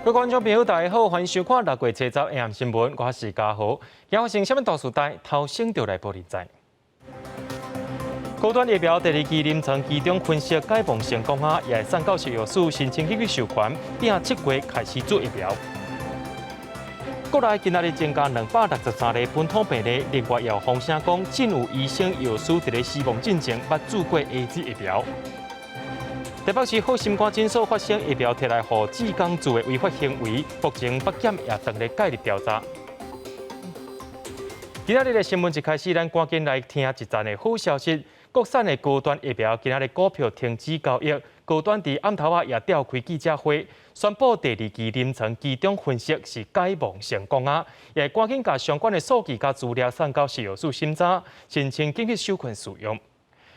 各位觀眾朋友，大家好，歡迎收看六月初十 AM 新聞，我是嘉豪。今發生啥物大事代，頭先就來報你知。高端疫苗第二期臨床期中分析解盲成功啊，也會送到食藥署申請緊急授權，定7月開始注疫苗。國內今仔日增加263例本土病例，另外也有風聲講，真有醫生藥師佇咧死亡進前捌注過 AZ 疫苗。台北市好心肝診所發生疫苗提來予志工注的違法行為，目前北檢也正咧介入調查。今仔日的新聞一開始，咱趕緊來聽一則的好消息。國產的高端疫苗今仔日股票停止交易，高端佇暗頭仔也召開記者會，宣布第二期臨床期中分析是解盲成功啊，也趕緊共相關的數據佮資料送到食藥署審查，申請緊急授權使用。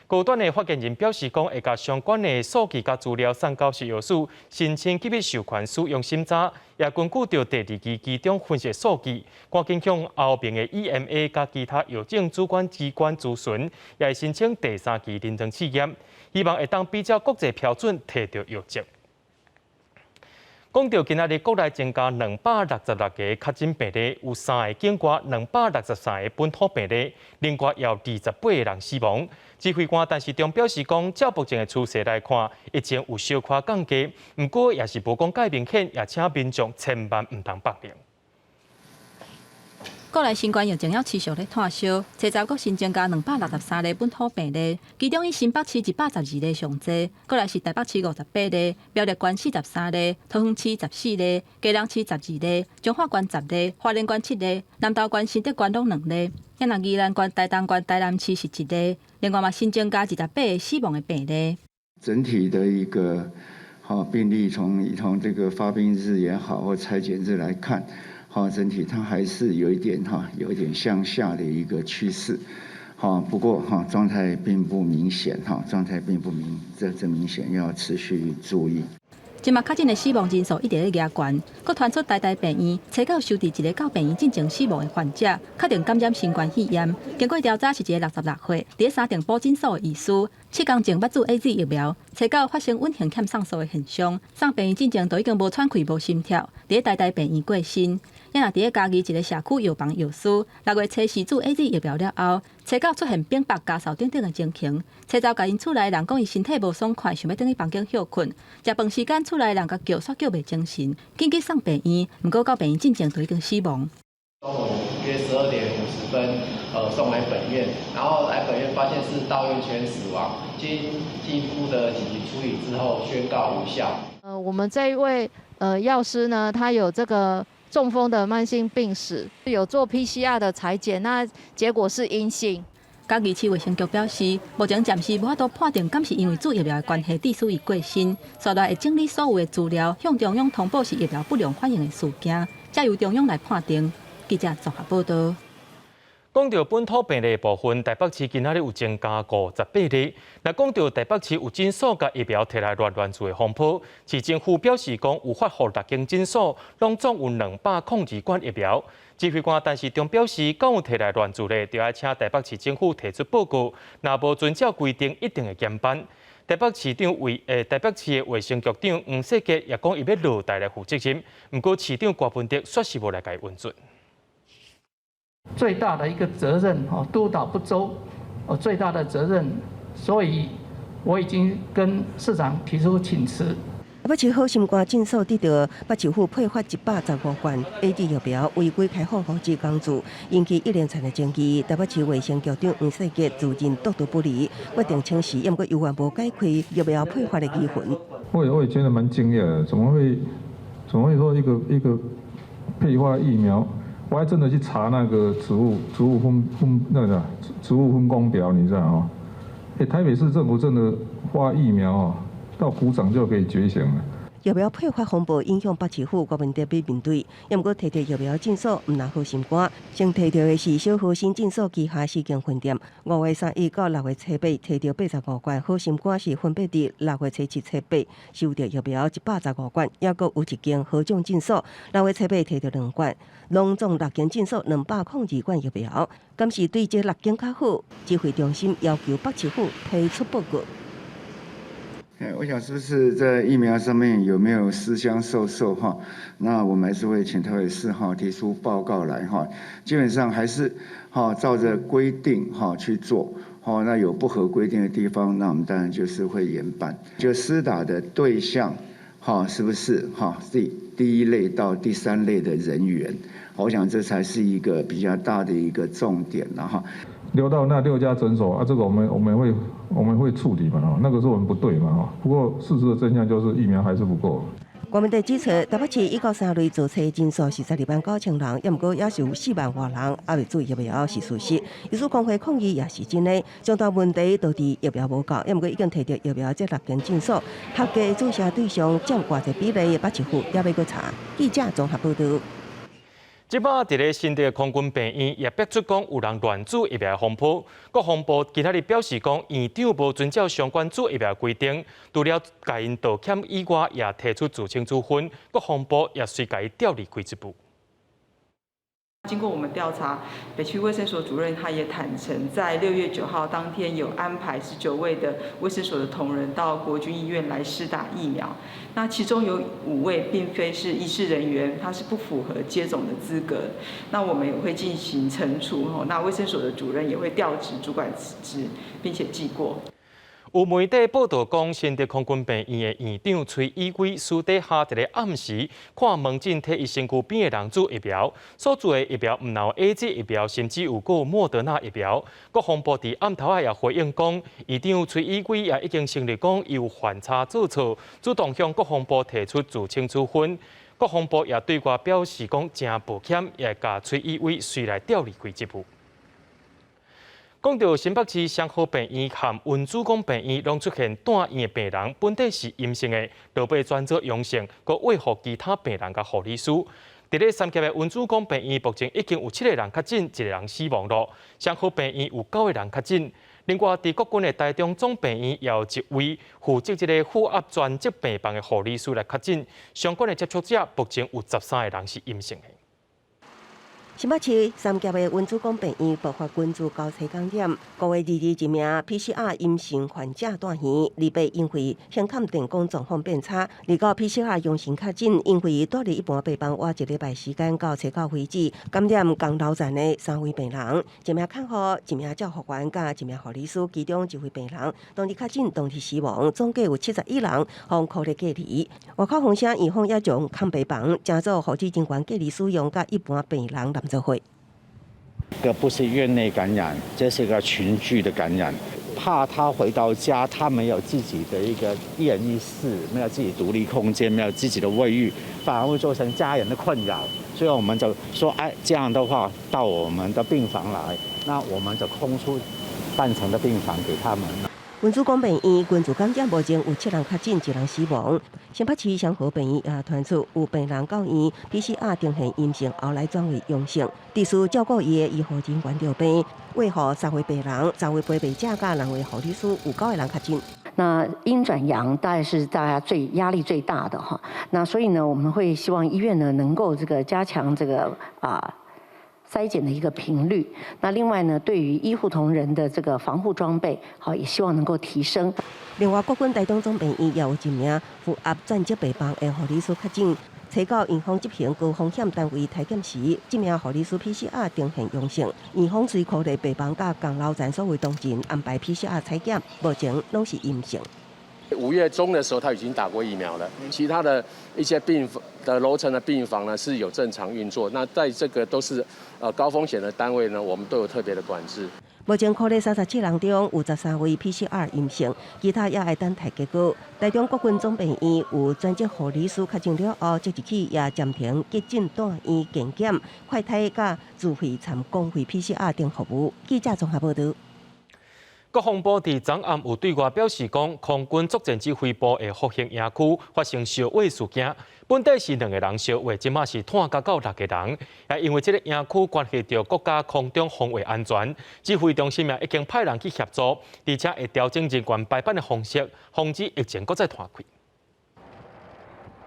高端的發言人表示講，會共相關的數據佮資料送到食藥署，申請緊急授權使用審查，也根據著第二期期中分析數據，趕緊向歐盟的 EMA 佮其他藥政主管機關諮詢，也會申請第三期臨床試驗，希望會當比照國際標準提著藥證。講到今仔日國內增加266個確診病例，有三个境外263個本土病例，另外也有28個人死亡。指揮官陳時中表示講，照目前的趨勢來看，疫情有小可降低，毋過也是無講蓋明顯，也請民眾千萬毋通放任。國內新冠疫情猶持續咧湠燒，初十閣新增加263例本土病例，其中以新北市112例上濟，過來是台北市58例，苗栗縣43例，桃園市14例，基隆市12例，彰化縣10例，花蓮縣7例，南投縣、新竹縣攏2例，啊若宜蘭縣、台東縣、台南市是1例，另外嘛新增加28個死亡的病例。整體的一個病例從這個發病日也好，或採檢日來看，好，整體它還是有一點哈，有一點向下的一個趨勢，好，不過哈狀態並不明顯哈，狀態並不明，這明顯要持續注意。這馬確診的死亡人數一直咧加懸，閣傳出台大病院初九收治一個到病院進前死亡的患者，確定感染新冠肺炎。經過調查是一个66歲，佇咧三重埔診所的醫師，7工前捌注 AZ 疫苗，初九發生穩型欠送素的現象，送病院進前就已經無喘氣、無心跳，佇咧台大病院過身。啊若佇咧嘉義一個社區藥房藥師，6月初四注 AZ 疫苗了後，初九出現反腹、咳嗽等等的情形。初十共𪜶厝內人講伊身體無爽快，想欲轉去房間歇睏。食飯時間厝內人共叫，煞叫袂精神，緊急送病院，毋過到病院進前就已經死亡。中午約12點50分，送來本院，然後來本院發現是到院前死亡，經進一步的緊急處理之後宣告無效。我們這一位藥師呢，他有這個中風的慢性病史，有做 PCR 的採檢，那結果是陰性。嘉義市衛生局表示，目前暫時無法度判定敢是因為注疫苗的關係致使伊過身，紲來會整理所有的資料，向中央通報是疫苗不良反應的事件，再由中央來判定。記者綜合報道。講到本土病例的部分，台北市今仔日有增加58例。若講到台北市有診所共疫苗提來亂亂注的風波，市政府表示講有發予六間診所，攏總有202管疫苗。指揮官陳時中表示，敢有提來亂注的，就愛請台北市政府提出報告，若無遵照規定，一定會嚴辦。台北市的衛生局長黃世傑也講，伊欲落台來負責任。毋過市長柯文哲煞是無來共伊問罪。最大的一個責任，督導不周，最大的責任，所以我已經跟市長提出請辭。台北市好心肝診所得著北市府配發115管 AZ 疫苗違規開放予志工注，引起一連串的爭議。台北市衛生局長黃世傑自認督導不力，決定請辭，毋過猶原無解開疫苗配發的疑雲。我也覺得蠻驚訝的，怎麼會說一個配發疫苗？我還真的去查那個職務分分那個職務分工表，你知道哦？欸，台北市政府真的發疫苗哦，到股長就可以覺醒了。疫苗配發風暴影響北市府柯文哲欲面對，毋過提著疫苗診所毋但好心肝，先提著的是小和新診所旗下四間分店，5月31到6月初八提著85管，好心肝是分別佇6月初七、初八收著疫苗115管，抑閣有一間合眾診所6月初八提著2管，攏總六間診所202管疫苗，敢是對這六間較好？指揮中心要求北市府提出報告。我想是不是在疫苗上面有沒有私相授受哈？那我們還是會請台北市哈提出報告來哈。基本上還是哈照着規定哈去做。好，那有不合規定的地方，那我們當然就是會嚴辦。就施打的對象，哈，是不是哈第一類到第三類的人員？我想這才是一個比較大的一個重點了哈。留到那六家診所啊，這個我們會處理嘛，哦，那個是我們不對嘛，哦。不過事實的真相就是疫苗還是不夠。郭文指出，台北市一到三類造冊人數是12萬9千人，也毋過也是有4萬外人猶未注疫苗是事實。醫師公會抗議也是真的，重大問題都佇疫苗無夠，也毋過已經提著疫苗這六間診所合格注射對象佔偌濟比例，北市府也欲閣查。記者綜合報導。這擺佇咧新竹空軍病院也爆出講有人亂注疫苗風波，國防部今仔日表示講，院長無遵照相關注疫苗規定，除了共𪜶道歉以外，也提出酌情處分，國防部也隨共伊調離開職務。經過我們調查，北區衛生所主任他也坦承，在6月9號當天有安排19位的衛生所的同仁到國軍醫院來施打疫苗。那其中有5位並非是醫事人員，他是不符合接種的資格。那我們也會進行懲處，那衛生所的主任也會調職主管職，並且記過。有媒體報導講，新竹空軍病院的院長崔以偉私底下佇咧暗時看門診替伊身軀邊的人注疫苗，所注的疫苗毋但有 AZ 疫苗，甚至有閣莫德納疫苗。國防部佇暗頭仔也回應講，院長崔以偉也已經承認講，伊有犯差做錯，主動向國防部提出酌情處分。國防部也對外表示講，誠抱歉，也共崔以偉隨來調離開職務。講到新北市雙和病院和溫主公病院，攏出現住院的病人本底是陰性的，落尾轉做陽性，閣餵予其他病人佮護理師。佇咧三峽的溫主公病院，目前已經有七個人確診，一個人死亡咯。雙和病院有九個人確診。另外，佇國軍的台中總病院，也有一位負責這个負壓專責病房的護理師來確診，相關的接觸者目前有13個人是陰性的。新北市三峽的溫主公病院爆發群聚交叉感染，5月22日一名 PCR 陰性患者住院，28因為胸腔電光狀況變差，29 PCR 陽性確診，因為蹛佇一般病房倚一禮拜時間到初九為止，感染仝樓層的三位病人，一名看護、一名照護員佮一名護理師，其中一位病人當日確診，當日死亡，總計有71人予箍咧隔離。外口風聲，院方也將空病房成做護理人員隔離使用，佮一般病人連做伙。這不是院內感染，這是個群聚的感染。怕他回到家，他沒有自己的一個一人一室，沒有自己獨立空間，沒有自己的衛浴，反而會造成家人的困擾。所以我們就說，哎，這樣的話到我們的病房來，那我們就空出半層的病房給他們。溫主公病院群聚感染，目前有七人確診，一人死亡。新北市雙和病院也傳出有病人到院 PCR 呈現陰性，後來轉為陽性。佇需照顧伊的醫護人員著病，餵予三位病人、三位陪病者佮兩位護理師，有九個人確診。那陰轉陽大概是大家最壓力最大的哈。那所以呢，我們會希望醫院呢能夠這個加強這個篩檢的一個頻率。那另外呢，對於醫護同仁的這個防護裝備，好也希望能夠提升。另外，國軍台中總病院也有一名負壓專責病房的護理師確診，初九院方執行高風險單位篩檢時，這名護理師 PCR 呈現陽性，院方隨箍咧病房佮仝樓層所有同仁安排 PCR 採檢，目前攏是陰性。 5月中的時候，他已經打過疫苗了。其他的一些病房的樓層的病房呢，是有正常運作。那在這個都是高風險的單位呢，我們都有特別的管制。目前箍咧37人中有13位 PCR 陰性，其他也愛等待結果。台中國軍總病院有專職護理師確診了後，即日起也暫停急診住院健檢、快篩佮自費摻公費 PCR 等服務。記者綜合報導。國防部佇昨暗有對外表示講，空軍作戰指揮部的復興營區發生燒火事件，本底是兩個人燒火，這馬是湠加到六個人。也因為這个營區關係著國家空中防衛安全，指揮中心也已經派人去協助，而且會調整人員排班的方式，防止疫情閣再湠開。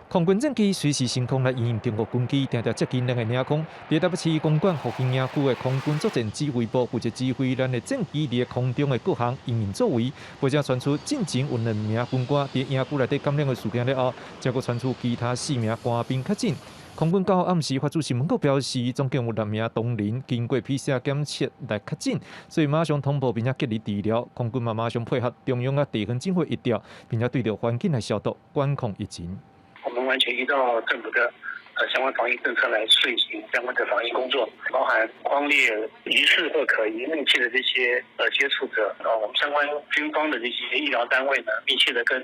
空軍戰機隨時升空來因應中國軍機定定接近咱的領空。佇台北市公館復興營區的空軍作戰指揮部負責指揮咱的戰機佇空中的各項因應作為。不過傳出進前有兩名軍官佇營區內底感染的事件了後，才閣傳出其他四名官兵確診。空軍9號暗時發出新聞稿表示，總共有六名同仁經過 PCR 檢測來確診，所以馬上通報並且隔離治療。空軍嘛馬上配合中央佮地方政府協調，並且對著環境來消毒，管控疫情。我們完全依照政府的相關防疫政策來遂行相關的防疫工作，包含匡列疑似或可疑密切的這些接觸者，我們相關軍方的這些醫療單位呢，密切的跟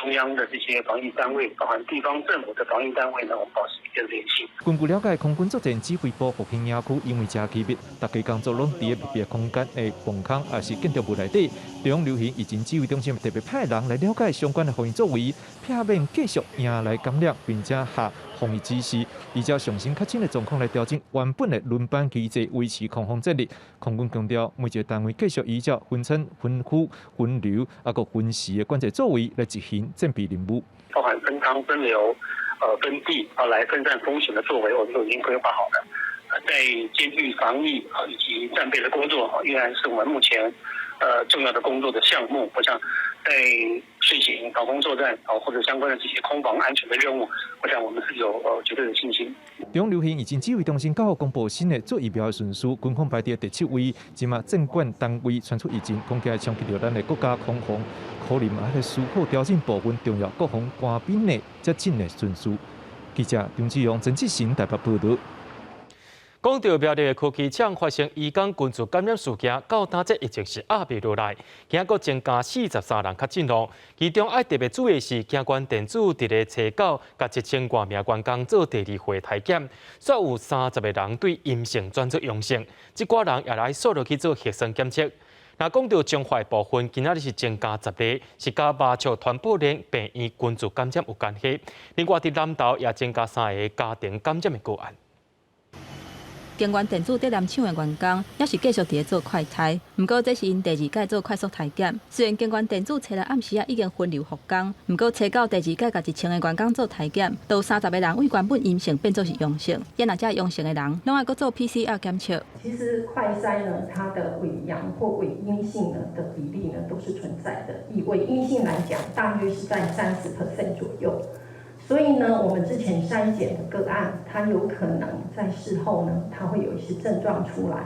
中央的這些防疫單位，包含地方政府的防疫單位呢，我們保持一個聯繫。根據了解，空軍作戰指揮部復興營區因為誠氣密，大家工作攏佇密閉空間的防空抑是建築物內底。中央流行疫情指揮中心特別派人來了解相關的防疫作為，避免繼續迎來感染，並且下防疫指示，依照上新確診的狀況來調整原本的輪班機制，維持空防戰力。空軍強調，每一個單位繼續依照分層、分區、分流抑閣分時的管制作為來執行戰備任務，包含分艙、分流、分地啊，來分散風險的作為，我們都已經規劃好了。在兼具防疫啊以及戰備的工作啊，依然是我們目前重要的工作的項目。我想在遂行防空作戰啊或者相關的這些空防安全的任務，我想我們是有絕對的信心。中央流行疫情指揮中心9號公布新的做疫苗的順序，軍方排佇第七位，這馬戰管單位傳出疫情，講起來衝擊著咱的國家空防，可能嘛愛思考調整部分重要國防官兵的接診的順序。記者張志勇、陳志成台北報導。講到苗栗的科技廠發生移工群聚感染事件，到今這疫情是壓袂落來，今閣增加43人確診囉。其中愛特別注意的是，京冠電子佇咧初九共1000外名員工做第二回篩檢，煞有30個人對陰性轉做陽性，這寡人也來煞落去做核酸檢測。若講到彰化部分，今仔日是增加10例，是佮麻笑傳播鏈病院群聚感染有關係。另外，佇南投也增加三个家庭感染的個案。京元電子竹南廠的員工猶是繼續佇咧做快篩，毋過這是𪜶第二擺做快速篩檢。雖然京元電子初六暗時仔已經分流復工，毋過初九第二擺共1000個員工做篩檢，都有30個人對原本陰性變做是陽性。啊若這陽性的人，攏愛閣做 PCR 檢測。其實快篩呢，它的偽陽或偽陰性呢的比例呢都是存在的。以偽陰性來講，大約是在30% 左右。所以呢，我們之前篩檢的個案，它有可能在事後呢，它會有一些症狀出來。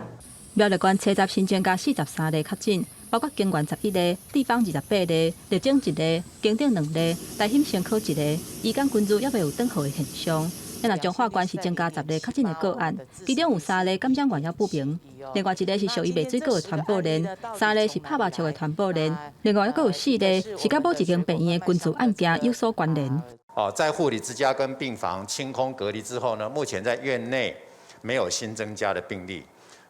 苗栗縣初十新增加43例確診，包括京元11例、志邦28例、麗晶一例、金鼎兩例、台興生科一例，移工群聚猶未有轉好的現象。若彰化縣是增加10例確診的個案，其中有三例感染源猶不明，另外一例是屬於賣水果的傳播鏈，三例是拍麻將的傳播鏈，另外猶閣有四例是佮某一間病院的群聚案件有所關聯。哦，在護理之家跟病房清空隔離之後呢，目前在院內沒有新增加的病例。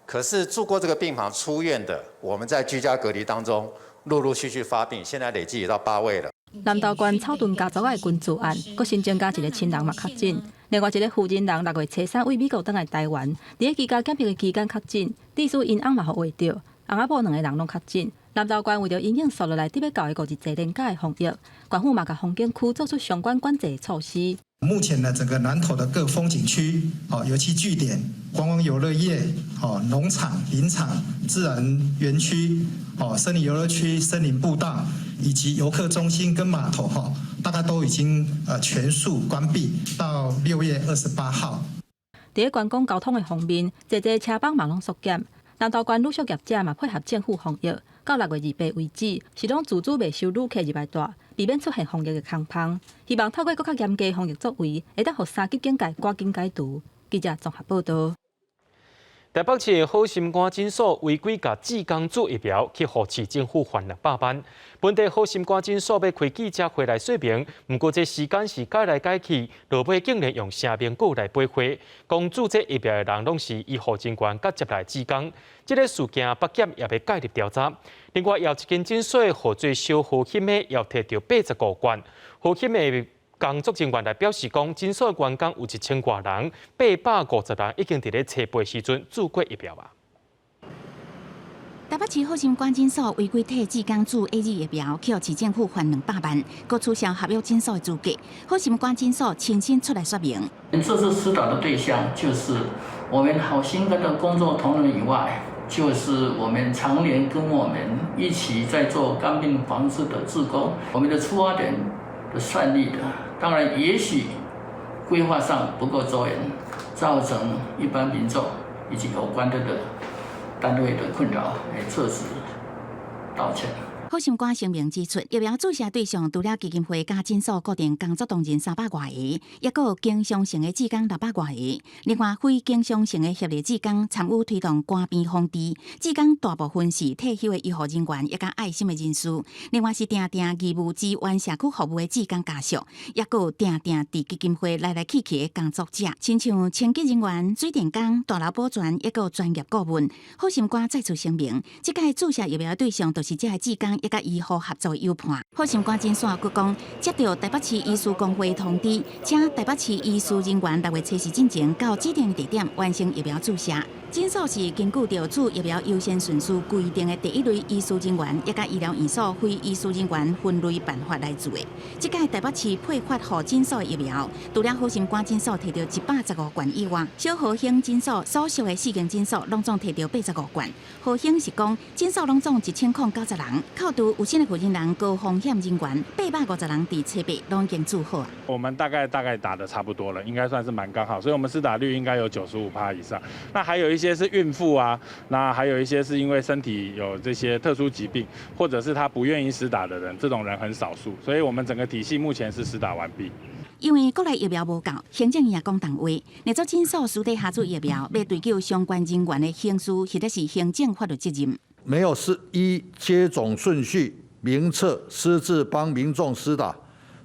可是住過這個病房出院的，我們在居家隔離當中陸陸續續發病，現在累計也到8位了。南投縣草屯家族的群聚案，閣新增加一個親人嘛確診，另外一個婦人人6月初3對美國轉來台灣，佇咧居家檢疫的期間確診，致使𪜶翁嘛予畫著，翁仔某兩個人攏確診。南投縣為著因應紲落來得欲到的五日濟連假的防疫，縣府嘛共風景區做出相關管制的措施。目前呢，整個南投的各風景區、哦遊憩據點、觀光遊樂業、哦農場、林場、自然園區、哦森林遊樂區、森林步道以及遊客中心跟碼頭，哈，大概都已經全數關閉到6月28號。佇咧觀光交通的方面，濟濟車班嘛攏縮減。南投縣旅宿業者嘛配合政府防疫，到6月28為止，是攏自主袂收旅客入來蹛，避免出現防疫的空芳。希望透過閣較嚴格防疫作為，會當予三級警戒趕緊解除。記者綜合報導。台北市好心肝診所違規共志工注疫苗，去予市政府罰200萬。本地好心肝診所欲開記者會來說明，毋過這時間是改來改去，落尾竟然用聲明稿來回話，講注這疫苗的人攏是醫護人員佮接來志工。這个事件北檢也欲介入調查。另外，有一間診所號做小好心的，也提著85罐。好心的工作人員來表示講，診所員工有1000外人，850人已經佇咧初八時陣注過疫苗啊。台北市好心肝診所違規替志工注 AZ 疫苗，予市政府罰200萬，閣取消合約診所的資格。好心肝診所親身出來說明。這次施打的對象就是我們好心肝的工作同仁以外，就是我們常年跟我們一起在做肝病防治的志工。我們的出發點是善意的，當然也許規劃上不夠周延，造成一般民眾以及有關的單位的困擾，來特此道歉。好心肝聲明指出，疫苗注射對象除了基金會佮診所固定工作同仁300外個，抑閣有經常性的志工600外個。另外，非經常性的協力志工參與推動肝病防治，志工大部分是退休的醫護人員，抑佮愛心的人士。另外是定定義務支援社區服務的志工家屬，抑閣有定定佇基金會來來去去的工作者，親像清潔人員、水電工、大樓保全，抑閣有專業顧問。好心肝再次聲明，這擺注射疫苗的對象就是這个志工。抑佮醫護合作友伴。好心肝診所閣講，接到台北市醫師公會通知，請台北市醫事人員6月初四進前到指定地點完成疫苗注射。診所是根據著注疫苗優先順序規定的第一類醫事人員，抑佮醫療院所非醫事人員分類辦法來做的。這擺台北市配發予診所的疫苗，除了好心肝診所提著115罐以外，小和興診所所屬的四間診所攏總提著85罐。和興是講，診所攏總1090人，扣除有新的負責人、高風險人員，850人佇初八攏已經注好啊。我們大概打得差不多了，應該算是蠻剛好，所以我們施打率應該有95%以上。那還有一些是孕婦啊，那還有一些是因為身體有這些特殊疾病，或者是他不願意施打的人，這種人很少數，所以我們整個體系目前是施打完畢。因為國內疫苗無夠，行政院也講重話，若做診所私底下注疫苗，欲追究相關人員的刑事或者是行政法律責任。沒有是依接種順序名冊私自幫民眾施打，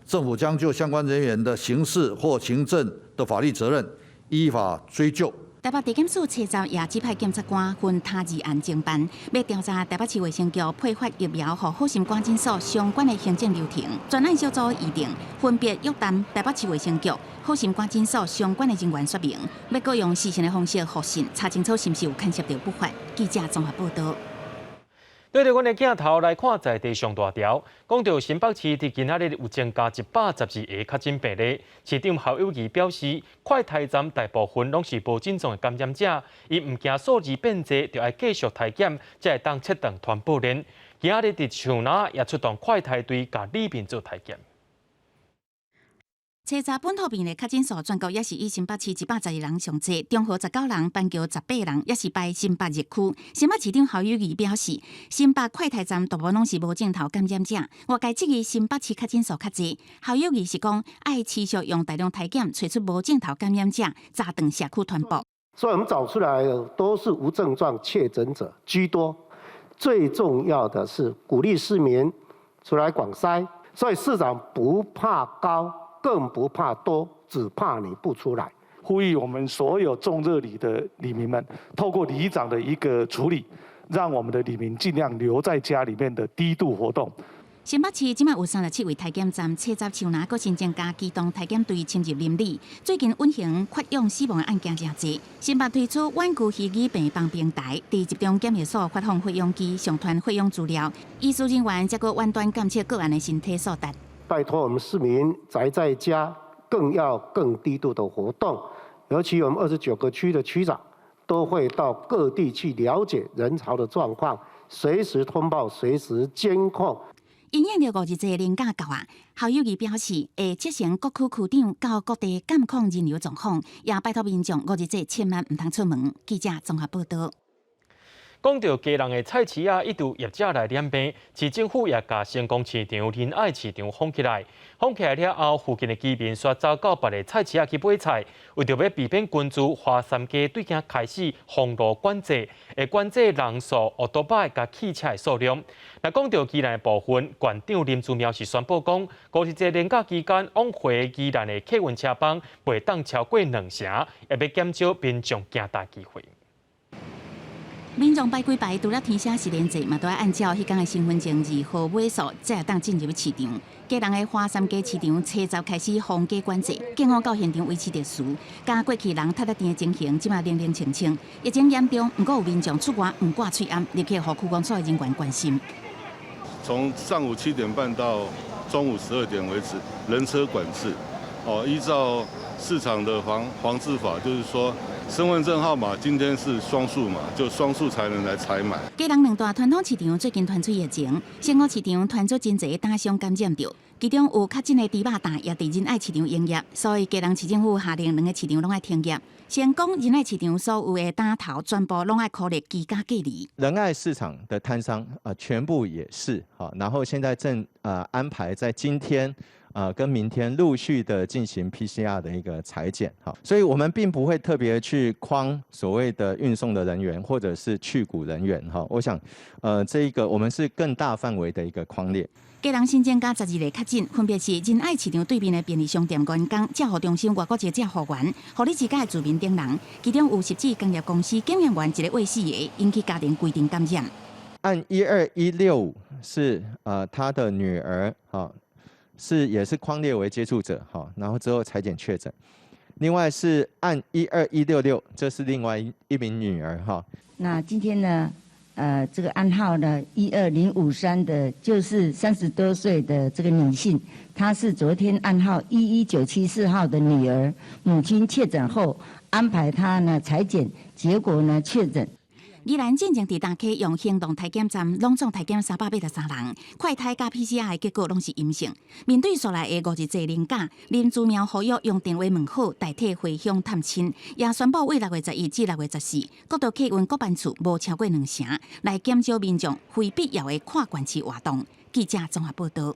政府將就相關人員的刑事或行政的法律責任依法追究。台北地檢署初十也指派檢察官分他二案偵辦，欲調查台北市衛生局配發疫苗予好心肝診所相關的行政流程。專案小組擬定分別約談台北市衛生局、好心肝診所相關的人員說明，欲閣用視訊的方式複訊，查清楚是毋是有牽涉著不法。記者綜合報道。對著阮的鏡頭來看，在地上大條，講著新北市佇今仔日有增加112個確診病例。市長侯友宜表示，快篩站大部分攏是無症狀的感染者，伊毋驚數字變濟，就愛繼續篩檢，才會當切斷傳播鏈。今仔日佇樹林也出動快篩隊，共里民做篩檢。初十本土病例確診數全國也是以新北市112人上濟，中和19人，板橋18人，也是排新北熱區。新北市長侯友宜表示，新北快篩站大部分攏是無症頭感染者，外界質疑新北市確診數較濟。侯友宜是講，愛持續用大量篩檢，揣出無症頭感染者，閘斷社區傳播。所以我們找出來的都是無症狀確診者居多。最重要的是鼓勵市民出來廣篩，所以市長不怕高，更不怕多，只怕你不出來。呼籲我們所有中熱里的里民們，透過里長的一個處理，讓我們的里民盡量留在家裡面的低度活動。新北市這馬有37位篩檢站，初十樹林閣新增加機動篩檢隊深入鄰里。最近隱形缺氧死亡的案件誠濟，新北推出遠距虛擬病房平台，佇集中檢疫所發放血氧機，上傳血氧資料，醫事人員則閣遠端監測個案的身體素質。拜託我們市民宅在家，更要更低度的活動。尤其我們29個區的區長都會到各地去了解人潮的狀況，隨時通報，隨時監控。因應著五日節連假到啊，侯友宜表示會責成各區區長到各地監控人流狀況，也拜託民眾五日節千萬毋通出門。記者綜合報道。講著基隆的菜市仔，一度業者來染病，市政府也共成功市場、仁愛市場封起來。封起來了後，附近的居民煞走到別个菜市仔去買菜，為著欲避免群聚，華三街對今開始封路管制，會管制人數、烏多擺佮汽車的數量。若講著宜蘭的部分，縣長林姿妙是宣布講，五日節連假期間往回宜蘭的客運車班袂當超過兩成，欲減少民眾行大機會。民眾排幾排，除了填寫實聯制，嘛都愛按照彼工的身份證字號尾數，才會當進入市場。基隆的華山街市場，初十開始封街管制，警方到現場維持秩序。佮過去人踢得甜的情形，這馬冷冷清清。疫情嚴重，毋過有民眾出外毋掛喙罨，立刻予區公所的人員關心。從上午7點半到中午12點為止，人車管制。哦，依照市場的防治法，就是說身份證號碼今天是雙數嘛，就雙數才能來採買。基隆兩大傳統市場最近傳出疫情，新屋市場傳出真濟膽傷感染著，其中有確診的豬肉檔也佇仁愛市場營業，所以基隆市政府下令兩个市場攏愛停業。先講仁愛市場所有的檔頭全部攏愛考慮居家隔離。仁愛市場的攤商啊，全部也是好，然後現在正安排在今天跟明天陸續的進行 PCR 的一個採檢，好，所以我們並不會特別去框所謂的運送的人員或者是去股人員，哈，我想，這一個我們是更大範圍的一個匡列。基隆新增加12例確診，分別是仁愛市場對面的便利商店員工、照護中心外國籍照護員、護理之家的住民等人，其中有汐止工業公司檢驗員一個未死的，引起家庭規定感染。案12165是他的女兒，哈。是也是匡列為接觸者，哈，然後之後採檢確診。另外是案12166，這是另外一名女兒，哈。那今天呢，這個案號呢12053的，就是30多歲的這個女性，她是昨天案號11974號的女兒，母親確診後安排她呢採檢，結果呢確診。宜蘭進前佇大溪用行動體檢站，攏總體檢383人，快篩佮 PCR 的結果攏是陰性。面對紲來的五日祭連假，林姿妙呼籲用電話問好代替回鄉探親，也宣布為6月11至6月14，各道客運各班次無超過兩成，來減少民眾非必要的跨縣市活動。記者綜合報道。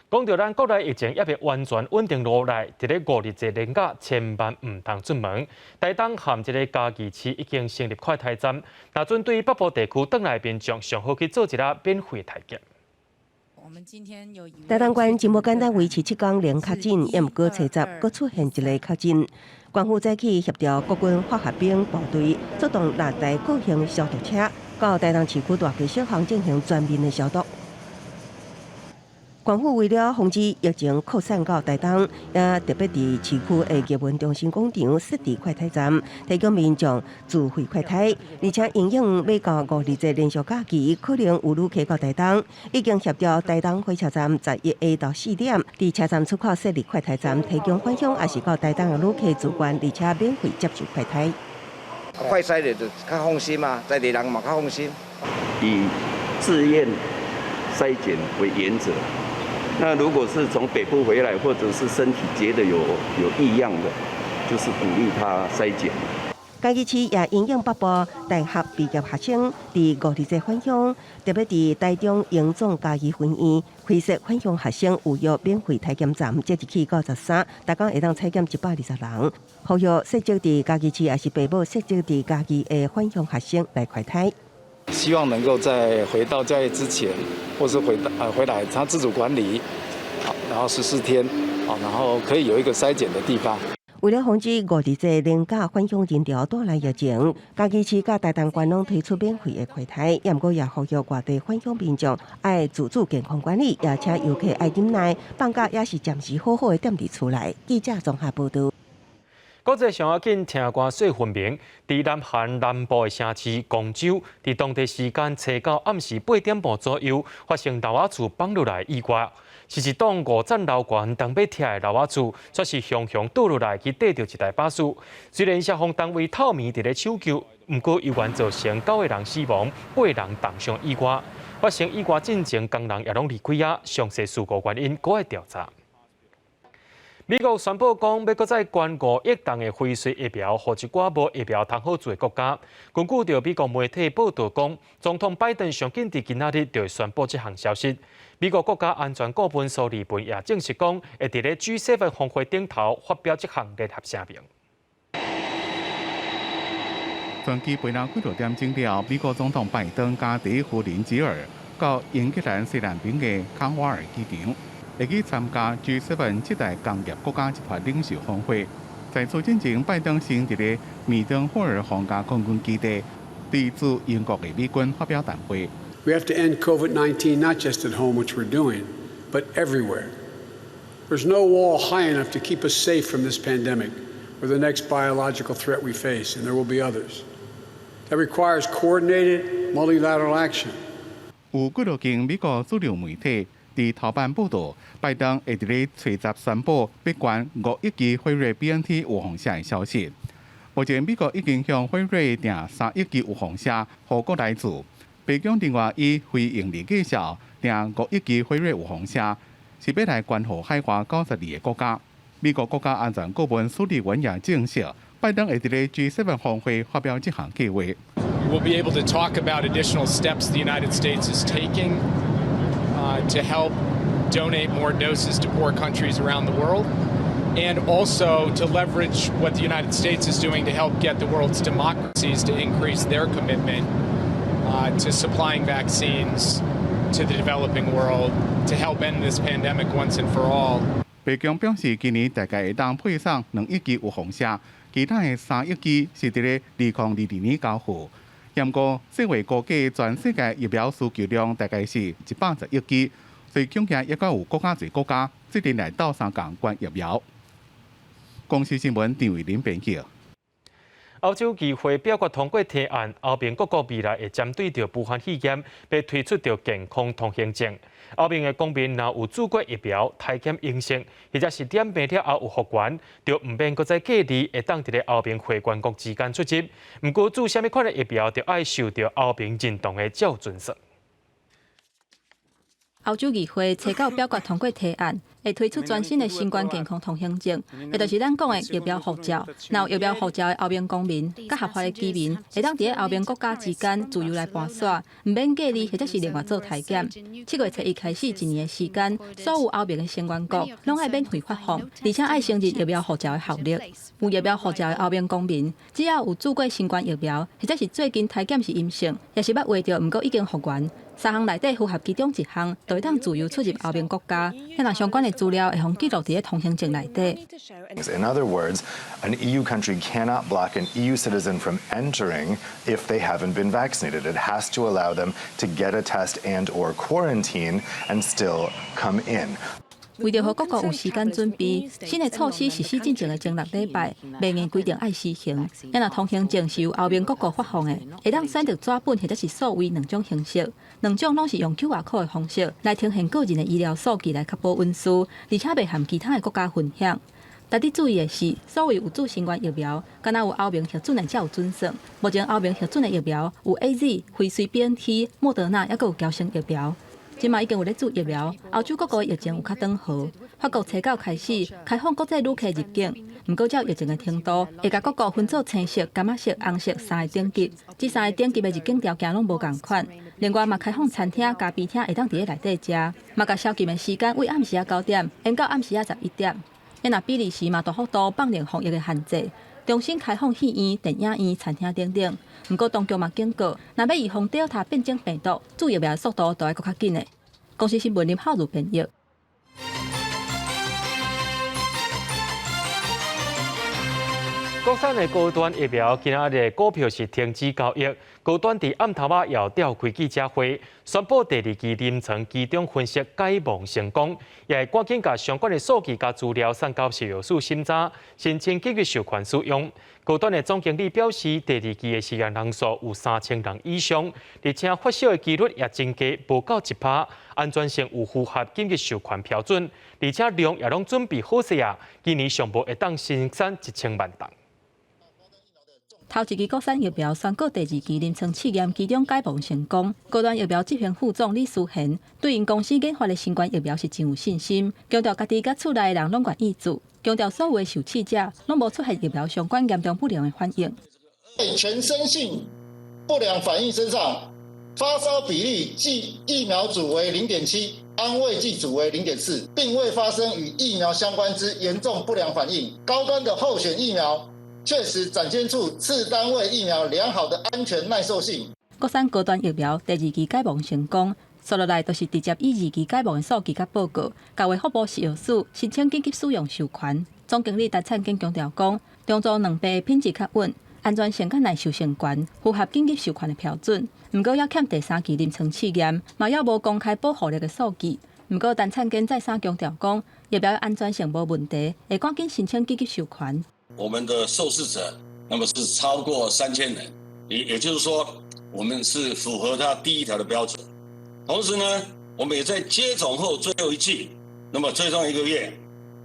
講著咱國內疫情猶未完全穩定落來，佇咧五日節連假千萬毋通出門。台東和這个嘉義市已經成立快篩站，若準對北部地區轉來民眾，上好去做一下免費篩檢。台東縣真無簡單維持7工零確診，猶毋過初十閣出現一个確診。縣府早起協調國軍化學兵部隊出動六台個型消毒車，到台東市區大街小巷進行全面的消毒。縣府為了防止疫情擴散到台東，也特別佇市區的藝文中心廣場設置快篩站，提供民眾自費快篩。而且因應欲到五日節連續假期，可能有旅客到台東，已經協調台東火車站11下晝4點，佇車站出口設立快篩站，提供返鄉抑是到台東的旅客自願，而且免費接受快篩。快篩的就較放心嘛，在地人嘛較放心。以自願篩檢為原則。那如果是從北部回來，或者是身體覺得有異樣的，就是鼓勵他篩檢。嘉義市也因應北部大學畢業學生佇五日節返鄉，特別佇台中榮總嘉義分院開設返鄉學生預約免費體檢站，即日起到13，逐工會當採檢120人。呼籲設籍佇嘉義市抑是爸母設籍佇嘉義的返鄉學生來快篩。希望能夠在回到嘉義之前，或是回來，他自主管理，好，然後14天，好，然後可以有一個篩檢的地方。為了防止五日節連假返鄉人潮帶來疫情，嘉義市佮台東縣攏推出免費的快篩，猶毋過也呼籲外地返鄉民眾愛自主健康管理，也請遊客愛忍耐，放假也是暫時好好的踮佇厝內。記者綜合報道。國際上要緊聽歌細分明，佇南韓南部的城市光州，佇當地時間初九暗時8點半左右，發生樓仔厝崩落來意外，是一棟五層樓懸東欲拆的樓仔厝，卻是雄雄倒落來去綴著一台巴士。雖然消防單位透暝佇咧搶救，毋過猶原造成九个人死亡，八人重傷意外。發生意外進前，工人也攏離開遐，詳細事故原因閣會調查。美國宣布講，欲閣再捐5億筒的輝瑞疫苗，予一寡無疫苗通好做的國家。根據著美國媒體報導講，總統拜登上緊佇今仔日就會宣布這項消息。美國國家安全顧問蘇利文也證實講，會佇咧 G7 峰會頂頭發表這項聯合聲明。專機飛了幾落點鐘了，美國總統拜登佮第一夫人吉爾到英格蘭西南邊的康瓦爾機場，會去參加 G7 七大工業國家集團領袖峰會。在此進前，拜登先佇咧米登霍爾皇家空軍基地對駐英國的美軍發表談話。 We have to end COVID-19 not just at home, which we're doing, but everywhere. There's no wall high enough to keep us safe from this pandemic or the next biological threat we face, and there will be others. That requires coordinated multilateral action. 有幾多間美國主流媒體佇頭版報導，拜登會佇咧初十宣布欲捐5億劑輝瑞 BNT 預防射的消息。目前美國已經向輝瑞訂3億劑預防射，予國內注。白宮另外以非營利價數訂5億劑輝瑞預防射，是欲來捐予海外92個國家。美國國家安全顧問蘇利文也證實，拜登會佇咧 G7 峰會發表這項計劃。 We'll be able to talk about additional steps the United States is taking to help donate more doses to poor countries around the world, and also to leverage what the United States is doing to help get the world's democracies to increase their commitment to supplying vaccines to the developing world to help end this pandemic once and for all. 白宮表示，今年大概會當配送2億劑預防射，其他的3億劑是佇咧2022年交付。毋過，世衛估計全世界疫苗需求量大概是110億劑，所以恐驚抑閣有閣較濟國家做陣來鬥相共捐疫苗。公視新聞張慧琳編輯。歐洲議會表決通過提案，歐盟各國未來會針對著武漢肺炎，欲推出著健康通行證。歐盟的公民若有注過疫苗、篩檢陰性，或者是染病了後有復原，就毋免閣再隔離，會當佇咧歐盟會員國之間出入。毋過注啥物款的疫苗，就愛受著歐盟認同的才有準算。歐洲議會初九表決通過提案，會推出全新的新冠健康通行證，也就是咱講的疫苗護照。若有疫苗護照的歐盟公民，佮合法的居民，會當佇咧歐盟國家之間自由來跋紲，毋免隔離或者是另外做篩檢。7月初一開始一年的時間，所有歐盟的成員國攏愛免費發放，而且愛承認疫苗護照的效力。有疫苗護照的歐盟公民，只要有注過新冠疫苗，或者是最近篩檢是陰性，抑是捌穢著，毋過已經復原。三項內底符合其中一項，就會當自由出入歐盟國家。遐若相關的資料會予記錄佇咧通行證內底。 In other words, an EU country cannot block an EU citizen from entering if they haven't been vaccinated. It has to allow them to get a test and or quarantine and still come in. 為著予各國有時間準備，新的措施實施進前的前6禮拜，袂硬規定愛實行。遐若通行證是由歐盟各國發放的，會當選擇紙本或者是數位兩種形式，兩種攏是用 QR code 的方式來呈現個人的醫療數據來確保隱私，而且袂和其他的國家分享。值得注意的是，所謂有注新冠疫苗，敢若有歐盟核准的才有準算。目前歐盟核准的疫苗有 AZ、輝瑞 BNT、莫德納，抑閣有嬌生疫苗。這馬已經有咧注疫苗，歐洲各國疫情有較轉好。法國初九開始開放國際旅客入境，毋過照疫情的程度，會共各國分做青色、柑仔色、紅色三个等級。這三个等級的入境條件攏無仝款。另外嘛，開放餐廳、咖啡廳會當佇咧內底食，嘛共宵禁的時間為暗時仔9點延到暗時仔11點。若比利時嘛大幅度放寬防疫的限制，重新開放戲院、電影院、餐廳等等。毋過當局嘛警告，若欲預防 Delta 變種病毒，注疫苗的速度就愛閣較緊的。公視新聞林浩如編譯。國產的高端疫苗今仔日股票是停止交易。高端佇暗頭仔也召開記者會，宣布第二期臨床期中分析解盲成功，也會趕緊共相關的數據佮資料送交食藥署審查，申請緊急授權使用。高端的總經理表示，第二期的試驗人數有3000人以上，而且發燒的幾率也增加無到1%，安全性有符合緊急授權標準，而且量也攏準備好勢啊，今年上無會當生產1000萬筒。頭一支國產疫苗宣告第二期臨床試驗期中解盲成功。高端疫苗執行副總李思賢對𪜶公司研發的新冠疫苗是真有信心，強調家己佮厝內的人攏願意注，強調所有的受試者攏無出現疫苗相關嚴重不良的反應。全身性不良反應身上，發燒比例計疫苗組為0.7，安慰劑組為0.4，並未發生與疫苗相關之嚴重不良反應。高端的候選疫苗確實展現出次單位疫苗良好的安全耐受性。國產高端疫苗第二期解盲成功，紲落來就是直接以二期解盲的數據佮報告，共衛福部食藥署申請緊急使用授權。總經理陳燦堅強調講，中做兩倍品質較穩，安全性佮耐受性懸，符合緊急授權的標準。毋過猶欠第三期臨床試驗，嘛猶無公開保護力的數據。毋過陳燦堅再三強調講，疫苗安全性無問題，會趕緊申請緊急授權。我們的受試者，那麼是超過3000人，也就是說，我們是符合它第一條的標準。同時呢，我們也在接種後最後一劑，那麼追蹤一個月，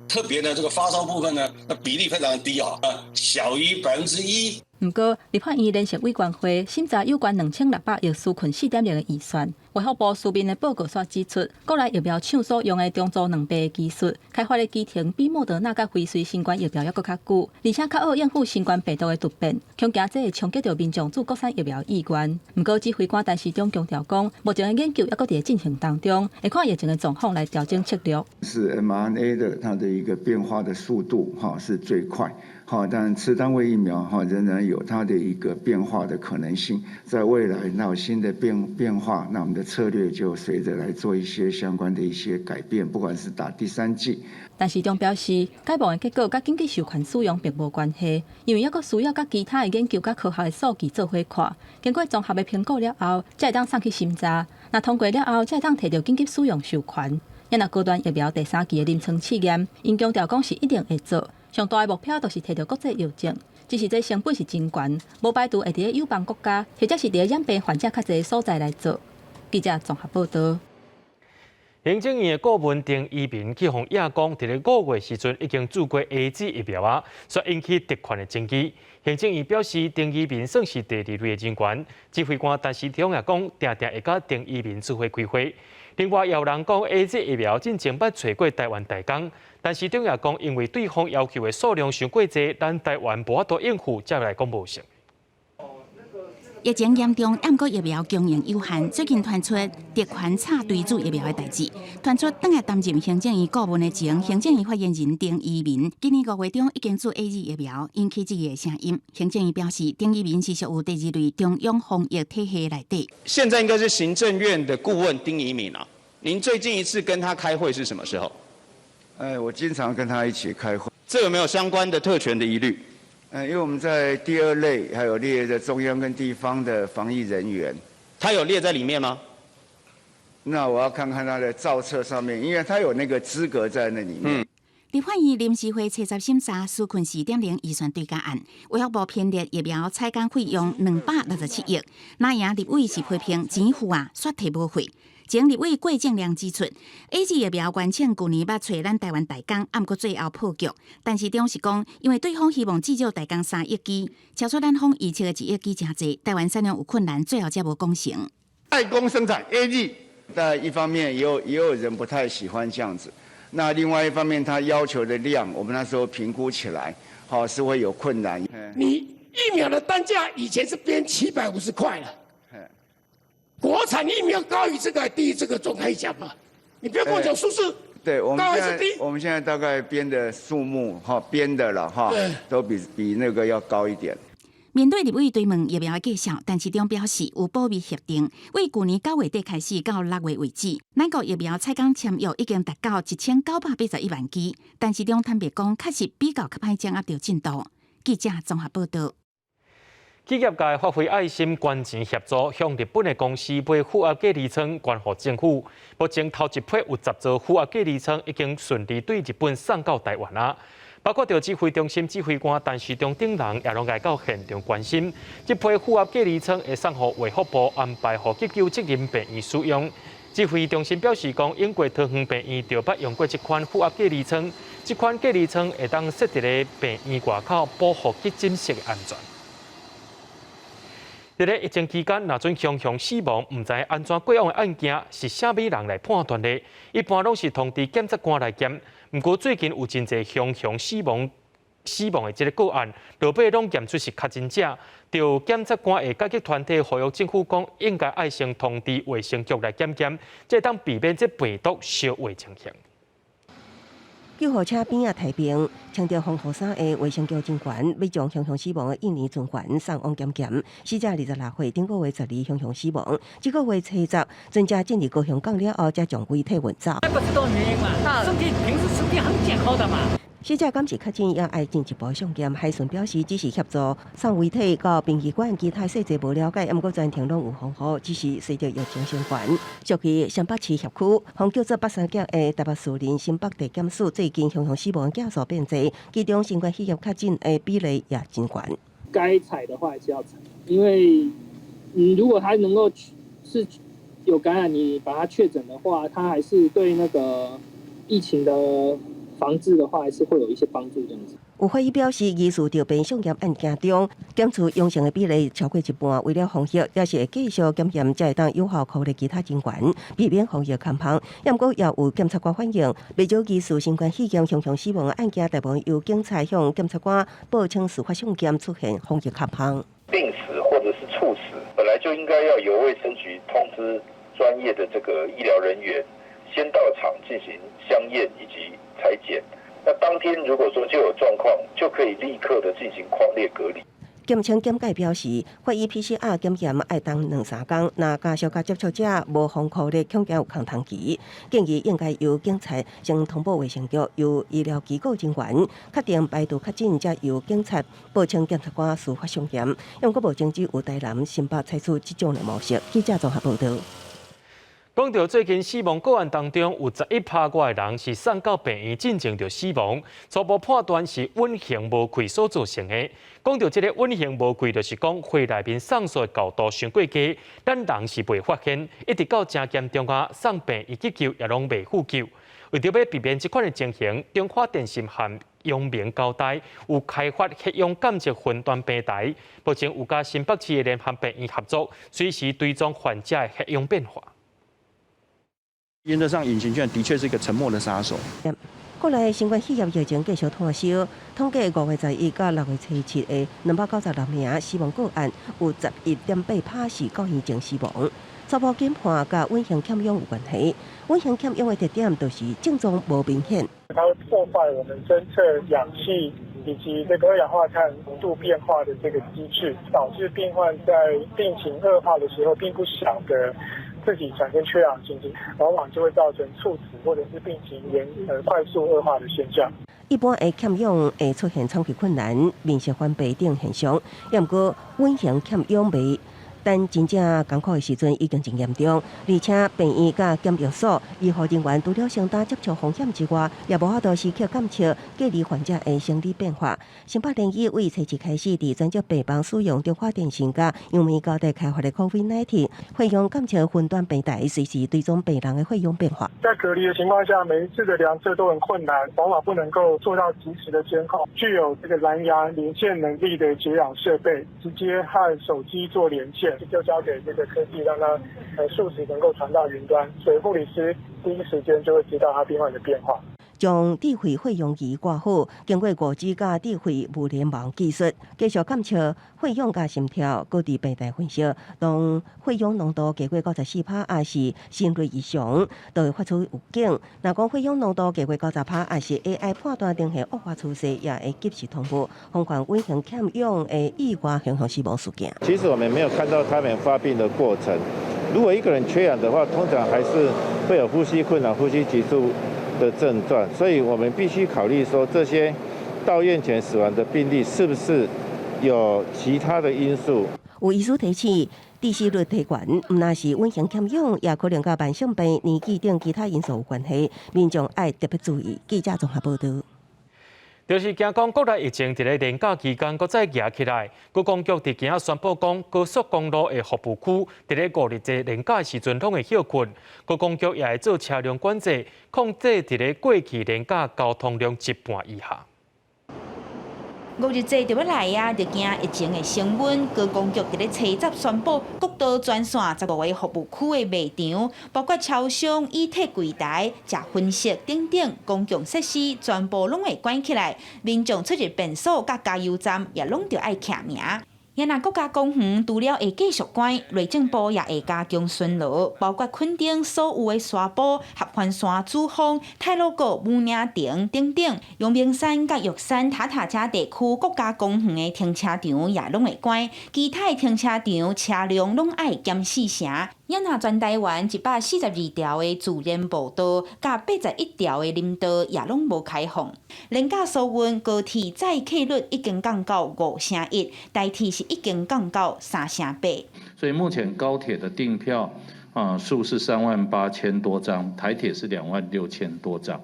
特別呢，這個發燒部分呢，那比例非常低啊，小於1%。毋過，立法院聯席委員會審查有關2600億紓困4.0的預算，衛福部書面的報告煞指出，國內疫苗廠所用的重組兩倍的技術，開發的期程比莫德納佮輝瑞新冠疫苗猶閣較久，而且較好應付新冠病毒的突變，恐驚這會衝擊著民眾注國產疫苗意願。毋過，指揮官陳時中強調講，目前的研究猶閣佇咧進行當中，會看疫情的狀況來調整策略。是 mRNA 的它的一個變化的速度，哈，是最快。好，但次單位疫苗哈仍然有它的一個變化的可能性，在未來那有新的變化，那我們的策略就隨着來做一些相關的一些改變，不管是打第三劑。陳時中表示，解盲的結果佮緊急授權使用並無關係，因為猶閣需要佮其他的研究佮科學的數據做伙看，經過綜合的評估了後，才會當送去審查。若通過了後，才會當提著緊急使用授權。若高端疫苗第三期的臨床試驗，𪜶強調講是一定會做。上大的目標就是提著國際藥證，只是這成本是真懸，無排除會佇咧友邦國家，或者是佇咧染病患者較濟的所在來做。記者綜合報導。行政院的顧問丁怡銘去予影講，佇咧5月時陣已經注過 AZ 疫苗啊，煞引起特權的爭議。行政院表示，丁怡銘算是第二類的人員，指揮官陳時中也講，定定會佮丁怡銘做伙開會。另外，也有人講 AZ 疫苗進前捌揣過台灣代工，陳時中也講，因為對方要求的數量傷過濟，咱台灣無法度應付，才來講無成。疫情嚴重，毋過疫苗供應有限。最近傳出特權插隊注疫苗的代誌，傳出轉來擔任行政院顧問的前行政院發言人丁怡銘，今年5月中已經注 AZ 疫苗，引起質疑的聲音。行政院表示，丁怡銘是屬於第二類中央防疫體系內底。現在應該是行政院的顧問丁怡銘啊，您最近一次跟他開會是什麼時候？哎，我經常跟他一起開會。這有沒有相關的特權的疑慮？因為我們在第二類還有列的中央跟地方的防疫人員，他有列在裡面嗎？那我要看看他的造冊上面，因為他有那個資格在那裡面。立法院臨時會初十審查紓困4.0預算追加案，衛福部編列疫苗採購費用267億，藍營立委是批評錢付啊，煞提無貨。前立委郭正亮指出，AZ 疫苗原廠舊年捌揣咱台灣代工，毋過最後破局。陳時中是講，因為對方希望至少代工3億劑，超出咱方預測的1億劑誠濟，台灣產量有困難，最後才無講成。代工生產 AZ，但一方面也有人不太喜歡這樣子，那另外一方面，他要求的量，我們那時候評估起來，好是會有困難。你疫苗的單價以前是編750塊了。國產疫苗高於這個低於這個總可以講吧？你不要跟我講數字，對，我們現在我們現在大概編的數目哈，編的了哈，都比那個要高一點。面對立委追問疫苗的價數，陳時中表示有保密協定，為舊年9月底開始到6月為止，咱國疫苗採購簽約已經達到1981萬劑。陳時中坦白講，確實比較較歹掌握著進度。記者綜合報導。企業界發揮愛心捐錢協助，向日本的公司買負壓隔離艙捐予政府。目前頭一批有10座負壓隔離艙已經順利對日本送到台灣啦。包括著指揮中心指揮官陳時中等人也攏來到現場關心。這批負壓隔離艙會送予衛福部安排予急救責任病院使用。指揮中心表示講，英國桃園病院就捌用過這款負壓隔離艙，這款隔離艙會當設佇咧病院外口，保護急診室的安全。佇咧疫情期間，若準熊熊死亡，毋知按怎過往的案件是啥物人來判斷的？一般攏是通知檢察官來檢。毋過最近有真濟熊熊死亡的這個個案，落尾攏驗出是確診者。就檢察官會積極團體呼籲政府講，應該愛先通知衛生局來檢驗，才會當避免這病毒相違情形。救護車邊仔抬病，穿著防護衫的衛生局人員，欲將熊熊死亡的印尼船員送往檢驗。死者26歲，頂個月12熊熊死亡。這個月初十，船隻進入高雄港了後，才將遺體運走。不知道原因嘛？身體平時身體很健康的嘛。死者敢是確診，也愛進一步送檢。海巡表示，只是協助送遺體到殯儀館，其他細節無了解。毋過全程攏有防護，只是隨著疫情相關。屬於新北市轄區，予叫做北三甲的台北樹林新北地檢署最近雄雄死亡件數變濟，其中新冠肺炎確診的比例也真懸。該採的話還是要採，因為你如果他能夠是有感染，你把他確診的話，他還是對那個疫情的防治的話，還是會有一些幫助。這樣子。有法醫表示，疑似著病送檢案件中，檢出陽性的比例超過一半。為了防疫，也是會繼續檢驗，才會當有效控制其他人員，避免防疫空縫。毋過也有檢察官反映，袂少疑似新冠肺炎雄雄死亡的案件，大部分由警察向檢察官報稱司法送檢出現防疫空縫。病死或者是猝死，本來就應該要由衛生局通知專業的這個醫療人員，先到場進行相驗以及採檢。那當天如果說就有狀況，就可以立刻的進行匡列隔離。檢稱檢界表示，法醫 PCR 檢驗愛等兩三工，若家屬佮接觸者無防護力，恐驚有空窗期，建議應該由警察先通報衛生局，由醫療機構人員確定排除確診，才由警察報請檢察官司法送檢。毋過目前只有台南、新北採取這種的模式。記者綜合報導。講到最近死亡個案當中，有11%外的人是送到病院進前就死亡，初步判斷是隱形無氣所造成的。講到這個隱形無氣，就是講血內面送素的高度傷過低，咱人是袂發現，一直到誠嚴重啊，送病院急救也攏袂赴救。為著欲避免這款的情形，中華電信和陽明交大有開發血氧監測雲端平台，目前有佮新北市的聯合病院合作，隨時追蹤患者的血氧變化。原則上，隱形缺氧的確是一個沉默的殺手。國內新冠肺炎疫情繼續拖燒，統計5月11到6月27的296名死亡個案，有11.8%是到院前死亡。初步研判佮隱形缺氧有關係。隱形缺氧的特點就是症狀無明顯。它會破壞我們偵測氧氣以及這個二氧化碳濃度變化的這個機制，導致病患在病情惡化的時候，並不曉得自己產生缺氧情形，往往就會造成猝死或者是病情嚴快速惡化的現象。一般的缺氧會出現喘氣困難、面色泛白等現象，毋過隱形缺氧袂等真正艱苦的時陣已經真嚴重，而且病院佮檢疫所醫護人員除了承擔接觸風險之外，也無法度時刻監測隔離患者的生理變化。新北聯醫為初七開始，佇專責病房使用中華電信佮陽明交大開發的 COVID-19 血氧監測雲端平台，隨時追蹤病人的血氧變化。在隔離的情況下，每一次的量測都很困難，往往不能夠做到及時的監控。具有這個藍牙連線能力的解氧設備，直接和手機做連線。就交給這個科技，讓它數值能夠傳到雲端，所以護理師第一時間就會知道他病患的變化。將智慧血氧儀掛好，經過5G 佮智慧物聯網技術，繼續監測血氧佮心跳，閣佇病台分析。當血氧濃度低過94%，抑是心率異常，就會發出預警。若講血氧濃度低過90%，抑是 AI 判斷呈現惡化趨勢，也會及時通報，防範隱形缺氧的意外影響死亡事件。其實我們沒有看到他們發病的過程。如果一個人缺氧的話，通常還是會有呼吸困難、呼吸急促的症狀，所以我們必須考慮說，這些到院前死亡的病例是不是有其他的因素？有醫師提醒，致死率提懸，毋但是隱形缺氧，也可能佮慢性病、年紀等其他因素有關係，民眾愛特別注意。記者綜合報導。就是驚講國內疫情佇咧連假期間閣再夯起來，觀光局佇今仔宣布講，高速公路的服務區佇咧五日節連假的時陣攏會歇睏。觀光局也會做車輛管制，控制佇咧過去連假交通量一半以下。五日節就欲來啊，就驚疫情會升溫。觀光局佇咧初十宣布，國道全線15個服務區的賣場，包括超商、以鐵櫃台、食葷食等等公共設施，全部攏會關起來。民眾出入便所佮加油站也攏著愛記名。也若國家公園除了會繼續關，內政部也會加強巡邏，包括墾丁所有的沙埔、合歡山主峰、太魯閣武嶺亭等等，陽明山佮玉山塔塔加地區國家公園的停車場也攏會關，其他的停車場車輛攏愛檢四成。也若全台灣142條的自然步道，佮81條的林道也攏無開放。廉價疏運高鐵載客率已經降到5成1，台鐵是已經降到3成8。所以目前高鐵的訂票啊數是3萬8千多張，台鐵是2萬6千多張。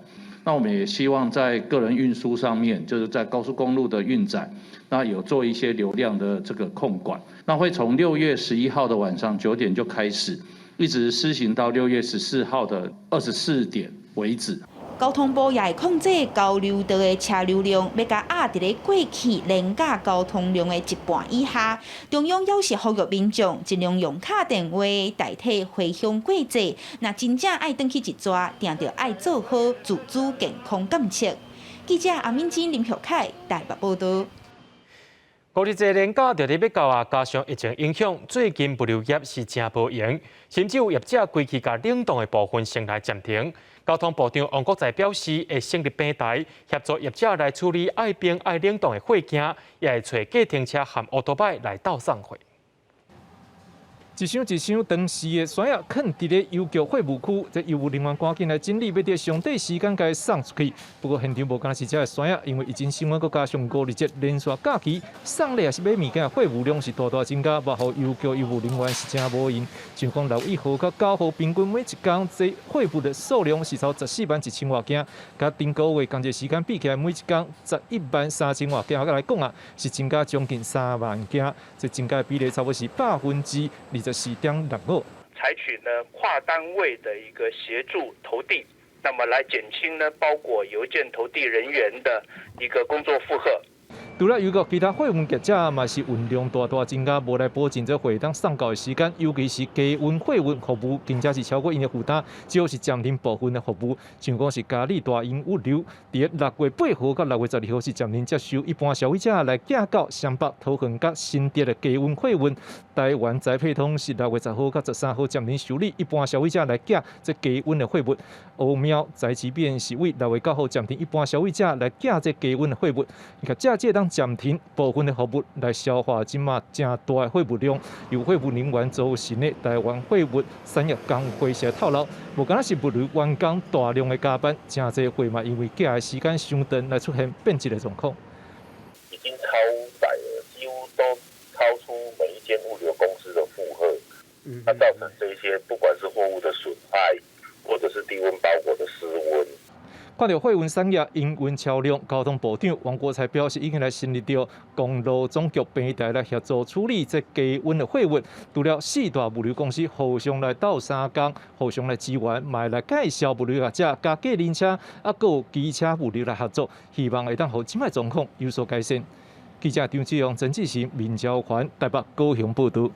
那我們也希望在個人運輸上面，就是在高速公路的運載，那有做一些流量的這個控管。那會從6月11號的晚上9點就開始，一直施行到6月14號的24點為止。交通部也會控制交流道的車流量，欲共壓佇咧過去廉價交通量的一半以下。中央猶是呼籲民眾盡量用敲電話代替回鄉過節。若真正愛轉去一逝，定著愛做好自主健康監測。記者阿敏珍、林玉凱台北報道。五日節連假就佇欲到啊，加上疫情影響，最近物流業是誠無閒，甚至有業者規氣共冷凍的部分先來暫停。交通部長王國材表示，會成立平台協助業者來處理愛冰愛冷凍的貨件，也會揣計程車和歐多擺來鬥送貨。一箱一箱長時的山仔囥佇咧郵局貨物區，這郵務人員趕緊來整理，欲佇上短時間共伊送出去。不過現場無干焦是這个山仔，因為疫情升溫，閣加上五日節連續假期，送禮抑是買物件的貨物量是大大增加，嘛予郵局郵務人員是誠無閒。像講6月1號佮9號，平均每一工這貨物的數量是超14萬1千外件，佮頂個月仝一時間比起來，每一工11萬3千外件來講啊，是增加將近3萬件，這增加的比例差不多是24.65%。採取呢跨單位的一個協助投遞，那麼來減輕呢包裹郵件投遞人員的一個工作負荷。除了郵局，其他貨運業者嘛是運量大大增加，無來保證這貨當送到的時間，尤其是低溫貨運服務，真正是超過𪜶的負擔，只好是暫停部分的服務。像講是嘉義大英物流，佇6月8號到6月12號是暫停接受一般消費者來寄到雙北、桃園佮新竹的低溫貨運。台灣宅配通是6月10號到13號暫停受理一般消費者來寄這低溫的貨物。歐喵宅急便是為6月9號暫停一般消費者來寄這低溫的貨物。你看這這當暫停部分的服務來消化這馬誠大的貨物量，由貨物人員組成的台灣貨物產業工會社透露，無干焦是物流員工大量的加班，誠濟貨嘛因為寄的時間傷長來出現變質的狀況。已經超載了，幾乎都超出每一間物流公司的負荷，那造成這些不管是貨物的損害，或者是低溫包裹的失溫。看著貨運產業營運超量，交通部長王國材表示，已經來成立著公路總局平台來協助處理這低溫的貨物。除了四大物流公司互相來鬥相共，互相來支援，嘛來介紹物流業者共計程車，啊，閣有機車物流來合作，希望會當予這擺狀況有所改善。記者張志勇、陳志成、林昭環台北高雄報導。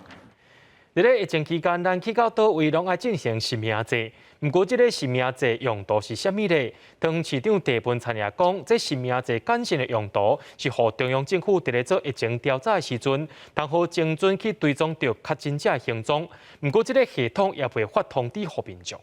佇咧疫情期間，咱去到佗位攏愛進行實名制。毋過，這个實名制用途是啥物咧？桃園市長鄭文燦也講，這實名制簡訊的用途是予中央政府佇咧做疫情調查的時陣，通好精準去追蹤著確診者的行蹤。毋過，這个系統也未發通知予民眾。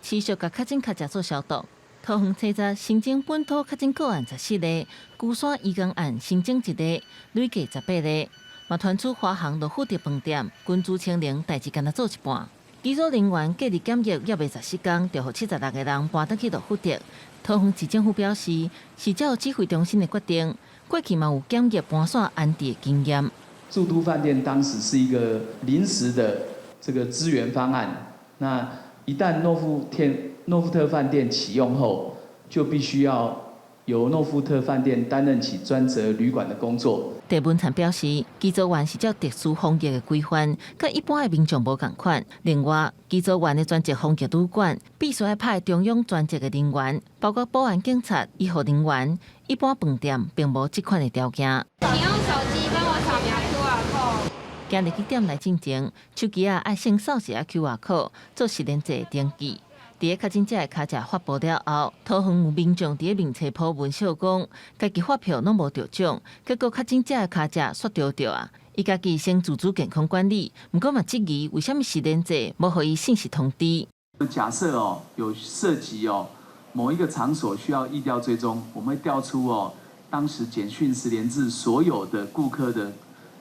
持續共確診跤跡做消毒。桃園查查新增本土確診個案14例，龜山移工案新增1例，累計18例。嘛傳出華航諾富特飯店群聚清零代誌干焦做一半，機組人員隔離檢疫猶未14工，就予76個人搬轉去諾富特。桃園市政府表示，是照指揮中心的決定，過去嘛有檢疫搬線安置的經驗。住都飯店當時是一個臨時的這個支援方案，那一旦諾富特飯店啟用後，就必須要由諾富特飯店擔任起專責旅館的工作。鄭文燦表示，機組員是照特殊防疫的規範，佮一般的民眾無仝款。另外，機組員的專責防疫旅館必須愛派中央專責的人員，包括保安、警察、醫護人員。一般飯店並無這款的條件。你用手機幫我掃描 QR code。今日去店內進前，手機仔愛先掃一下 QR code，做實聯制登記。佇咧確診者的跤跡發布了後，桃園有民眾佇咧面冊 po 文笑講，家己發票攏無著獎，結果確診者的跤跡煞著著啊！伊家己先自主健康管理，毋過嘛質疑為啥物實聯制無予伊信息通知。假設哦，有涉及哦某一個場所需要疫調追蹤，我們會調出哦當時簡訊實聯制所有的顧客的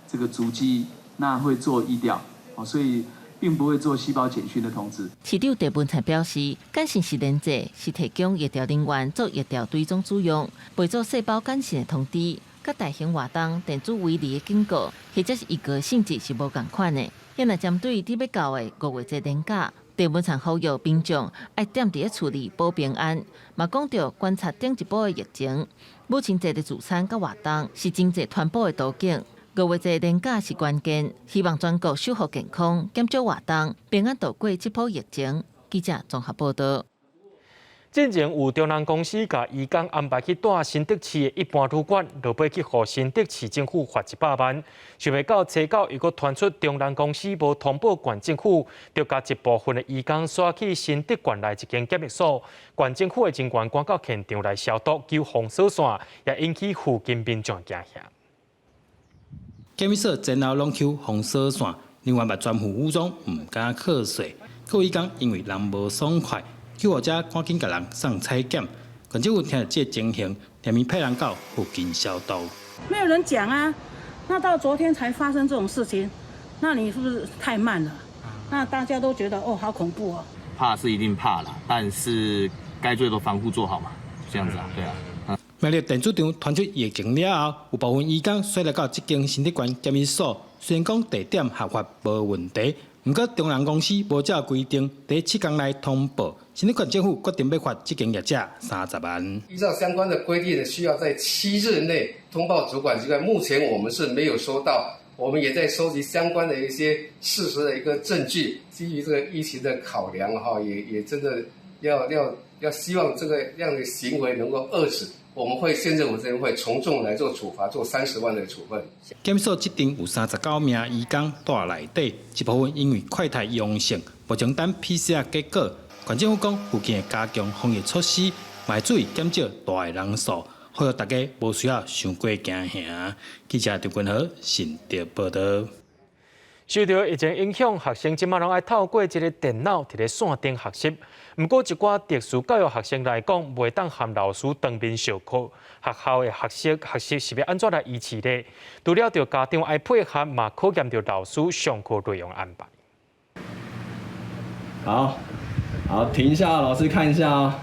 這個足跡，那會做疫調哦，所以並不會做細胞簡訊的通知。市長鄭文燦表示，簡訊實聯制是提供疫調人員做疫調追蹤使用，袂做細胞簡訊的通知。佮大型活動電子圍籬的警告，或者是預告性質是無仝款的。現在針對佇欲到的五月節連假，鄭文燦呼籲民眾愛踮佇咧厝裡保平安，嘛講著觀察頂一波的疫情，母親節的聚餐佮活動是真濟傳播的途徑。五月節連假是關鍵，希望全國守護健康，減少活動，平安度過這波疫情。記者綜合報道。進前有中人公司共移工安排去蹛新竹市的一般旅館，落尾去予新竹市政府罰100萬。想袂到初九又閣傳出中人公司無通報縣政府，就共一部分的移工徙去新竹縣內一間檢疫所。縣政府的人員趕到現場來消毒，救封鎖線，也引起附近民眾驚嚇。檢疫所前後攏搝封鎖線，人員嘛全副武裝，毋敢靠勢。閣有移工因為人無爽快。救護車趕緊共人送採檢，縣政府聽著這個情形，連夜派人到附近消毒。沒有人講啊，那到昨天才發生這種事情，那你是不是太慢了？那大家都覺得哦，好恐怖哦。怕是一定怕啦，但是該做的防護做好嘛，這樣子啊，對啊。苗栗電子廠傳出疫情了後，有部分移工徙來到這間新竹縣檢疫所，雖然講地點合法無問題，毋過中人公司無照規定，佇7天內通報，新竹縣政府決定欲罰這間業者30萬。依照相關的規定呢，需要在7日內通報主管機關。目前我們是沒有收到，我們也在收集相關的一些事實的一個證據。基於這個疫情的考量，哈，也真的要希望這個樣的行為能夠遏止。我們會縣政府這邊會從重來做處罰，做30萬的處分。檢所這陣有39名移工蹛內底，一部分因為快篩陽性，目前等 PCR 結果。縣政府講，附近會加強防疫措施，嘛會注意減少蹛的人數，呼籲大家無需要傷過驚嚇。記者張君豪新竹報道。受著疫情影響，學生這馬攏愛透過這个電腦佇咧線頂學習。毋過，一寡特殊教育學生來講，袂當和老師當面授課。學校的學習是欲按怎來維持呢？除了著家長愛配合，嘛考驗著老師上課內容安排。好，好，停一下，老師看一下啊。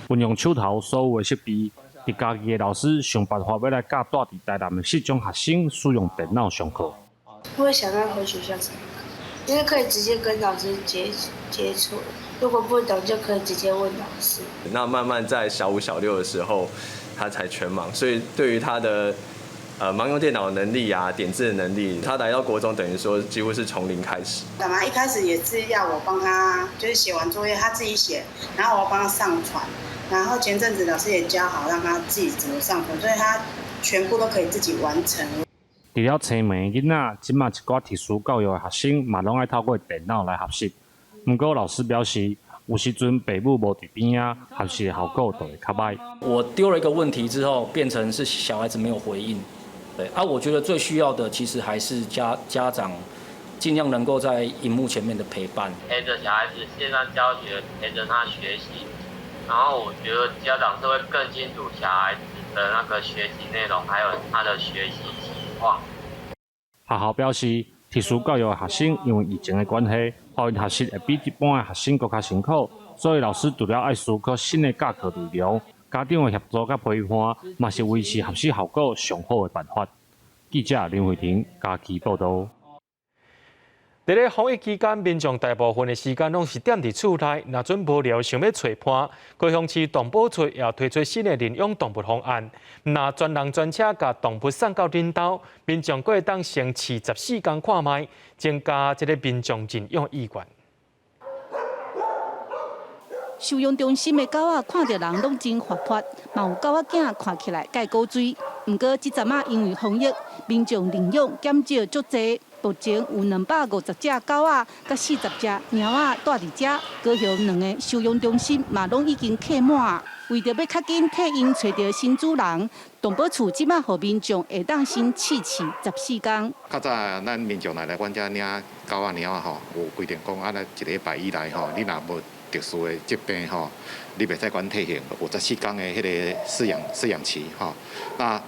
運用手頭所有的設備，佇家己的老師想辦法欲來教蹛佇台南的視障學生使用電腦上課。會想要回學校上課，因為可以直接跟老師接觸，如果不懂就可以直接問老師。那慢慢在小五、小六的時候，他才全盲，所以對於他的盲用電腦的能力啊、點字的能力，他來到國中等於說幾乎是從零開始。媽媽一開始也是要我幫他，就是寫完作業他自己寫，然後我幫他上傳，然後前陣子老師也教好讓他自己怎麼上傳，所以他全部都可以自己完成。除了青盲囡仔，這馬一寡特殊教育的學生嘛，攏愛透過電腦來學習。毋過老師表示，有時陣爸母無佇邊仔，學習的效果就會較䆀。我丟了一個問題之後，變成是小孩子沒有回應。對啊，我覺得最需要的其實還是家長盡量能夠在螢幕前面的陪伴，陪着小孩子線上教學，陪着他學習，然後我覺得家長是會更清楚小孩子的那個學習內容，還有他的學習情況。學校表示，特殊教育的學生因為疫情的關係，予𪜶學習會比一般的學生閣較辛苦，所以老師除了愛思考新的教課內容，家長的協助佮陪伴，嘛是維持學習效果上好的辦法。記者林慧婷嘉義報導。佇咧防疫期間，民眾大部分的時間攏是踮佇厝內，若準無聊想欲揣伴，高雄市動保處也推出新的認養動物方案。若專人專車共動物送到恁兜，民眾閣會當先試14工看覓，增加這个民眾認養意願。收容中心的狗仔看著人攏真活潑，嘛有狗仔囝看起來蓋古錐。毋過這陣仔因為防疫，民眾領養減少足濟。目前有250隻狗仔，佮40隻貓仔蹛佇遮。高雄兩个收容中心嘛，攏已經客滿。為著欲較緊替𪜶揣著新主人，動保處這馬予民眾會當先試飼14工。較早咱民眾來阮遮領狗仔貓仔吼，有規定講啊，一禮拜以內吼，你若無特殊的疾病吼，你袂使閣退行，有14工的彼个試養期吼。那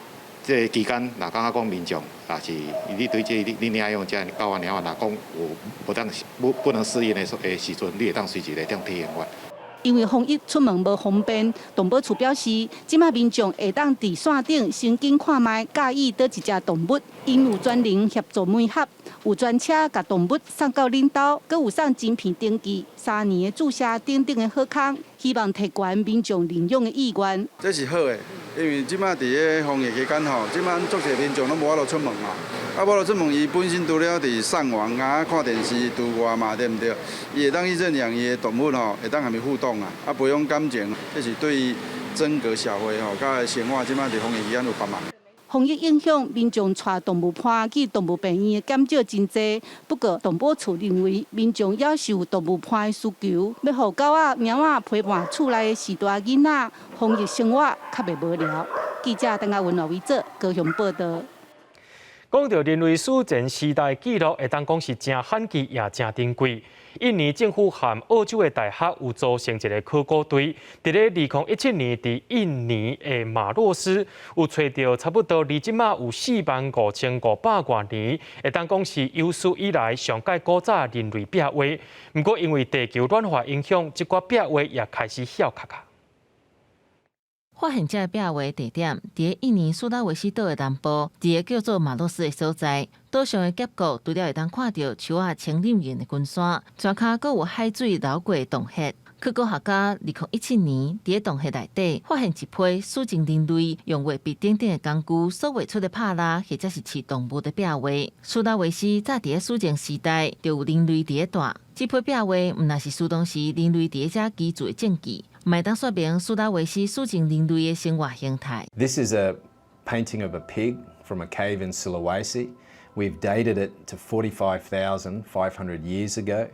這个期間，若感覺講民眾，也是你對這你領養這狗仔貓仔，若講有無當不不能適應的的時陣，你會當隨時來當提醒阮。因為防疫出門無方便，動保處表示，這馬民眾會當佇線頂先緊看覓佮意佗一隻動物，𪜶有專人協助媒合，有專車共動物送到恁兜，閣有送晶片登記、3年的注射等等的好康，希望提懸民眾領養的意願。這是好的，因為這馬佇咧防疫期間吼，這馬足濟民眾攏無法度出門嘛。啊，無法度出門，伊本身除了佇上網啊、看電視之外嘛，對毋對？伊會當去認養伊的動物吼，會當佮伊互動啊，啊，培養感情，這是對整個社會吼，佮生活這馬佇防疫期間有幫忙。防疫影響，民眾帶動物伴去動物病院的減少真濟。不過，動保處認為，民眾猶是有動物伴的需求，欲予狗仔、貓仔陪伴厝內的序大囡仔，防疫生活較袂無聊。記者鄧亞文、羅維哲高雄報道。講到人類史前時代記錄，會當講是誠罕見也誠珍貴。印尼政府和澳洲的大學有組成一个考古隊，佇咧2017年，佇印尼的馬洛斯有揣著差不多離這馬有45,500外年，會當講是有史以來上蓋古早人類壁畫。毋過因為地球暖化影響，這寡壁畫也開始曉較較。發現這个壁畫地點，佇印尼蘇拉威西島的南部，一个叫做馬洛斯的所在。島上的峽谷，除了會當看著樹仔青綠岩的群山，泉跤閣有海水流過的洞穴。考古學家2017年佇咧洞穴內底發現一批史前人類用畫筆等等的工具所畫出的帕拉，或者是飼動物的壁畫。蘇拉威西早佇咧史前時代就有人類佇咧蹛，這批壁畫毋但是當時人類佇咧遮居住的證據，嘛會當說明蘇拉威西史前人類的生活形態。 This is a painting of a pig from a cave in Sulawesi. We've dated it to 45,500 years ago,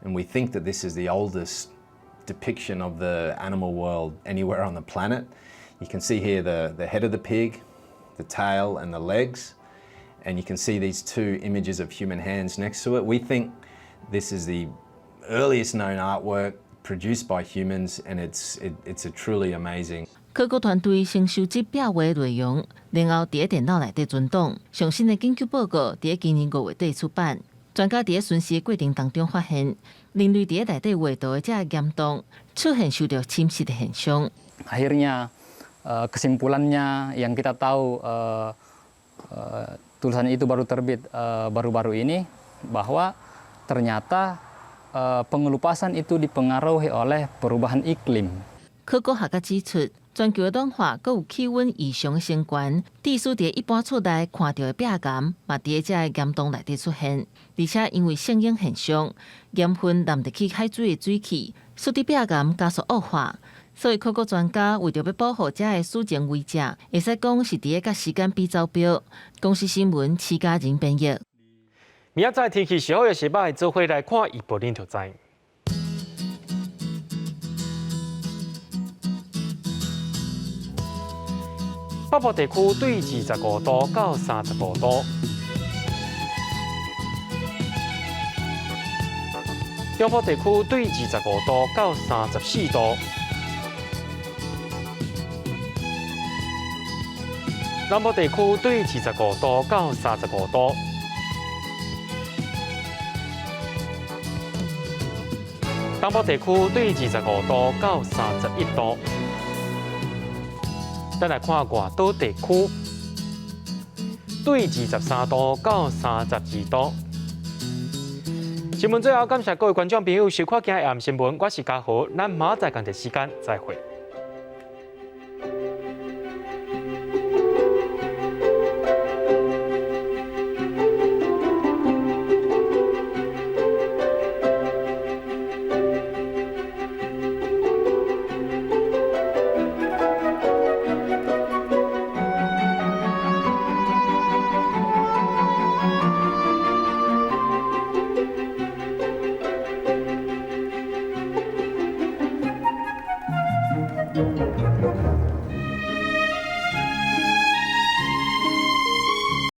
and we think that this is the oldest depiction of the animal world anywhere on the planet. You can see here the head of the pig, the tail and the legs, and you can see these two images of human hands next to it. We think this is the earliest known artwork produced by humans, and it's a truly amazing. 考古團隊先收集壁畫內容，然後佇咧電腦內底存檔。上新的研究報告佇咧今年5月底出版。專家佇咧巡視的過程當中發現，人類佇咧內底畫圖的這个岩洞出現受著侵蝕的現象。 Akhirnya kesimpulannya yang kita tahu tulisan itu baru terbit baru-baru ini bahwa ternyata pengelupasan itu dipengaruhi oleh perubahan iklim. 考古學家指出，全球的暖化，閣有氣溫異常的升懸，致使佇一般厝內看著的壁岩，嘛佇咧這个岩洞內底出現。而且因為聖嬰現象，鹽分淋入去海水的水汽，使得壁岩加速惡化。所以考古專家為著欲保護這个史前遺跡，會使講是佇咧佮時間比走標。公視新聞，徐家仁編譯。明仔載天氣是好抑是䆀，做伙來看預報恁就知。北部地區對25度到35度，中部地區對25度到34度，南部地區對25度到35度，東部地區對25度到31度。咱來看外島地區，對23度到32度。新聞最後，感謝各位觀眾朋友收看今日暗新聞，我是嘉豪，咱明仔載仝一時間再會。